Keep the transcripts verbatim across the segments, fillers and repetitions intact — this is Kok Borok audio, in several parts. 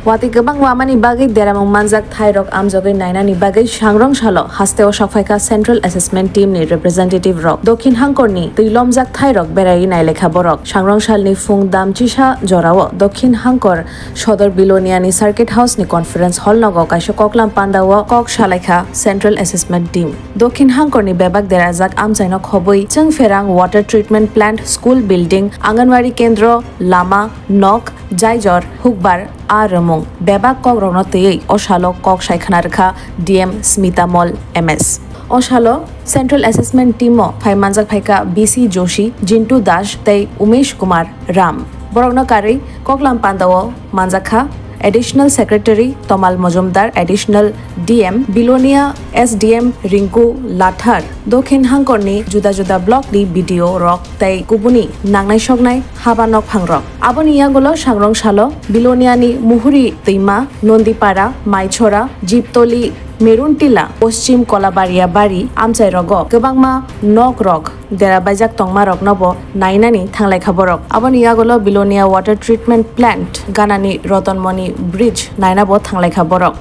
Watwi kwbang wamani bagwi deramung manjak thairok amjogwi nainani bagwi sangrong salo hasteo sokphaikha Central Assessment Team ni representative rok. Dokhin hangkorni twi lomjak thairok beraiwi nailekha borok. Sangrong salni phung dam chisa jorao Dokhin hangkor Sodor Biloniani Circuit House ni Conference Hall nogo kaisa koklam pandao kok salaikha Central Assessment Team. Dokhin hangkorni bebak derajak amchaino khobwi Chwngpherang Water Treatment Plant, School Building, Anganwadi Kendro, Lama, Nok, Jaijor, Hukbar, a Rwmung. Bebak kokrokno twiwi o salo kok saikhwna rwkha D M Smita Mol M S. O salo Central Assessment Team o phai manjak phaikha B C Joshi, Jintu Das tei Umesh Kumar Ram. Borokno karwi koklam pandao manjakha Additional Secretary Tomal Mojumdar, Additional D M Bilonia, S D M Rinku Lathar, Dokhin hangkorni juda juda block ni B D O rok tei kubuni nangnai soknai haba nokphang rok. Aboni yagulo sangrong salo Biloniani Muhuri Twima, Nondipara, Maichora, Jibtoli, Meruntila, Poschim Kolabaria Bari amchai rogo kwbangma nok rok dera baijak tongma rokno bo nainani thanglaikha borok. Aboni yagulo Bilonia Water Treatment Plant ganani Rotonmoni Bridge naina bo thanglaikha borok.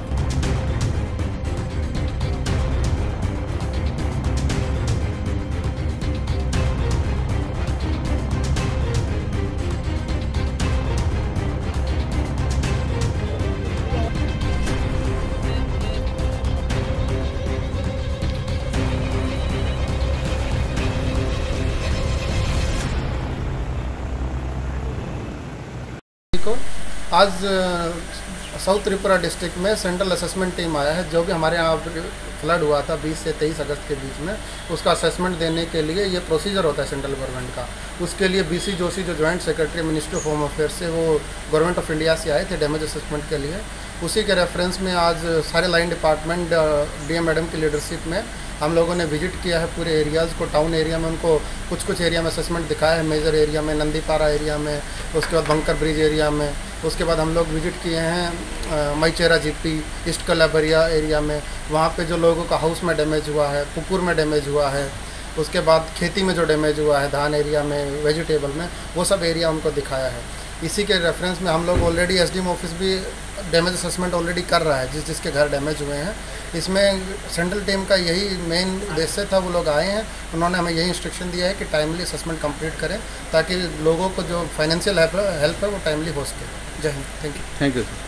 को आज, अ, साउथ त्रिपुरा डिस्ट्रिक्ट में central assessment team आया है। जो भी हमारे यहाँ फ्लड हुआ था बीस से तेईस अगस्त के बीच में, उसका असेसमेंट देने के लिए ये प्रोसीजर होता है सेंट्रल गवर्नमेंट का। उसके लिए बीसी जोशी जो joint secretary ministry of home affairs से, वो गवर्नमेंट ऑफ इंडिया से आए थे डैमेज असेसमेंट के लिए। उसी के रेफरेंस में आज सारे लाइन डिपार्टमेंट, अ, डीएम मैडम की लीडरशिप में हम लोगों ने विजिट किया है पूरे एरियाज़ को। टाउन एरिया में उनको कुछ कुछ एरिया में असेसमेंट दिखाया है, मेजर एरिया में, नंदीपारा एरिया में, उसके बाद बंकर ब्रिज एरिया में। उसके बाद हम लोग विजिट किए हैं, अ, मईचेरा जीपी, ईस्ट कलाबरिया एरिया में, वहाँ पे जो लोगों का हाउस में डैमेज हुआ है, पुकुर में डैमेज हुआ है, उसके बाद खेती में जो डैमेज हुआ है धान एरिया में, वेजिटेबल में, वो सब एरिया उनको दिखाया है। इसी के रेफरेंस में हम लोग ऑलरेडी एसडीएम ऑफिस भी डैमेज असेसमेंट ऑलरेडी कर रहा है, जिस जिसके घर डैमेज हुए हैं। इसमें सेंट्रल टीम का यही मेन उद्देश्य था, वो लोग आए हैं, उन्होंने हमें यही इंस्ट्रक्शन दिया है कि टाइमली असेसमेंट कंप्लीट करें, ताकि लोगों को जो फाइनेंशियल हेल्प, हेल्प है, वो टाइमली हो सके। जय Hind, thank you. Thank you, sir.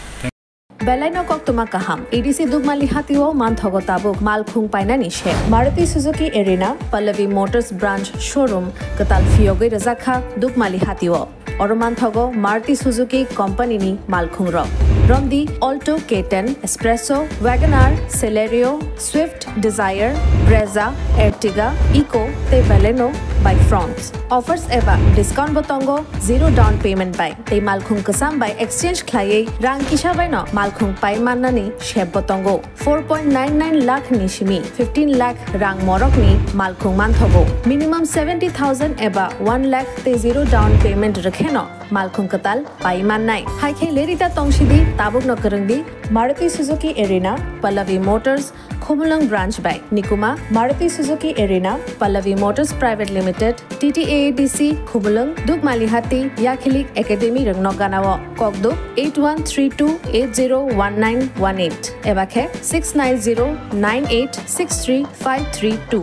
Belai no koktwma kaham. A D C Dukmali hatio manthogo tabuk malkhung painani se. Maruti Suzuki Arena, Pallavi Motors Branch Showroom kwtal phiyogwi rwjakha Dukmali hatio. Oro manthogo Maruti Suzuki Company ni malkhung rok. Romdi Alto, K ten, Espresso, Wagon R, Celerio, Swift, Dzire, Brezza, Ertiga, Eeco tei Baleno by Fronx. Offers eba discount bo tongo zero down payment bai. Tei malkhung kwcham bai exchange khlaiwi rang kisa bai no malkhung pai mannani sep bo tongo. Four point nine nine lakh ni simi fifteen lakh rang morok ni malkhung manthogo. Minimum seventy thousand eba one lakh tei zero down payment rwkhe no malkhung kwtal pai mannai. Hai khe lerida tongsidi tabuk no kwrwngdi Maruti Suzuki Arena, Pallavi Motors, Khumulwng Branch bai. Nikuma, Maruti Suzuki Arena, Pallavi Motors Private Limited, T T A A D C, Khumulwng, Dukmalihati, Yakhilik Academy rwngno ganao. Kokduk eight one three two eight zero one nine one eight eba khe six nine zero nine eight six three five three two.